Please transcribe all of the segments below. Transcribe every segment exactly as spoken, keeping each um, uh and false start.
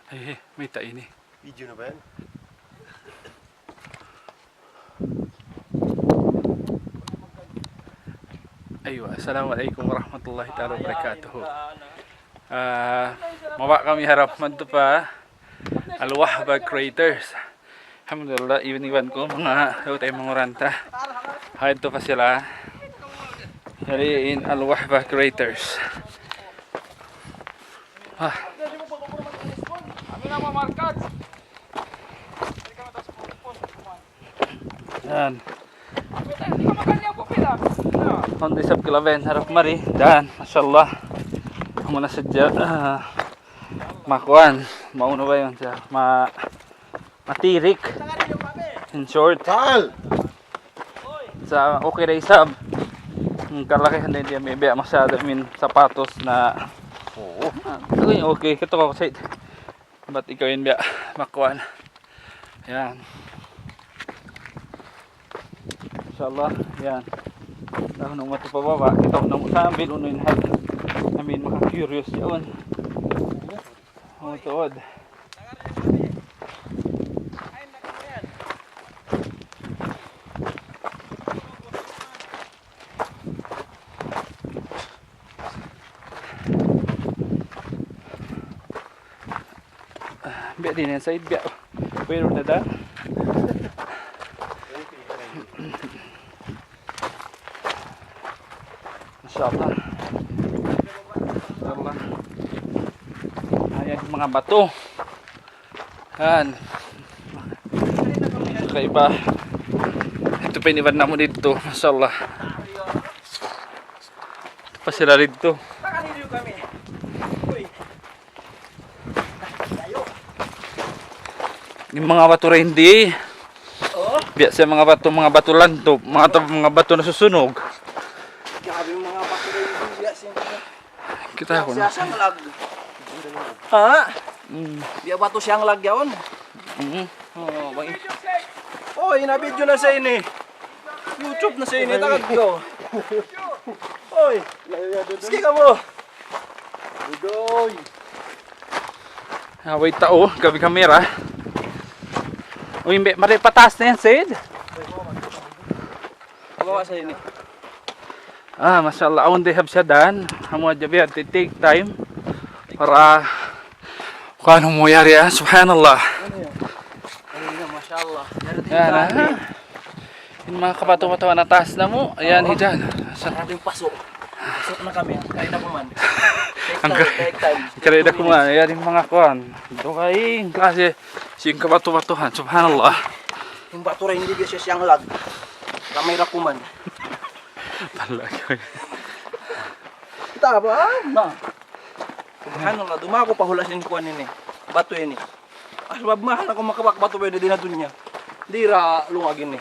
Ay, ay, mayta' ini. Video na ba yan? Aywa, assalamualaikum warahmatullahi taala wabarakatuh. Ah, mawa' kami harap madtu pa Al-Wahba Craters. Alhamdulillah, iban-iban ku, manga, tayo manguranta. Hay, ito pa sila. Yari in Al-Wahba Craters. Ah. Yan. Awn da isab kilabayan harap mari. Dan, masha Allah. Amu na sadja, ah, makuan. Mauna ba yun siya? Ma-, matirik. In short. Tal! Sa' okay da isab. Ang kalakihan din diya, maybe masyado, I mean, sapatos na. Oo. Ah, okay, okay. Kito ko, Said. Bat ikaw in biya' makuan. Yan. Insha Allah, yan. Dahun na mu madtu pa baba', kitaun namu' sambil unu in hal. I mean, maka-curious yaun. Oh, tuod. Biya' diin yan, Said, biya'. Pero na da. Masha Allah. Masha Allah. Ayan, manga batu. Yan. Kakaiba. Ito pa in iban namu' didtu. Masha Allah. Ito pa sila didtu. In manga batu ra hindi. Oh? Biya' siya manga batu, manga batu lantup, manga ta-, manga batu nasusunog. Grabe in manga batu ra hindi, biya' siya. Kita' ku na. Siya siyanglag. Ha? Mm. Biya' batu siyanglag yaun. Mm. Oh, bang. Oh, ina-video na sa ini. YouTube na sa ini, tagad ko. Oy. Sige ka mu. Udoy. Ah, wait, tao, gabi kamera. Uy, mbe, mari pataas na yan, Sid. Bawa sa ini. Ah, masha Allah, awn da isab siya dan. Amu hadja biya' take time para kuan mu yari, ah. Subhanallah. Ano yan? Ano yan, masha Allah. Yan, ah. In manga kabatu-batuhan ha taas namu'. Yan, oo. Hijan. Sa- Grabe in paso'. Paso' na kami. Kari da kuman. Ang ka-, take time, take time. Kari da kuman. Yan in manga kuan. Dugaing klase sin kabatu-batuhan. Subhanallah. In batu ra hindi biya' siya siyanglag. Kamay ra kuman. Talaga. Kita ba? Na. Subhanallah, dumaku pa hula' sin kuan ini. Batu ini. Ah, sabab mahal aku makabak batu ini di na dunya. Di' ra lungag ini.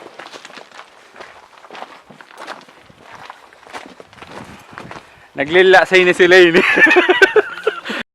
Naglila' sa ini sila ini.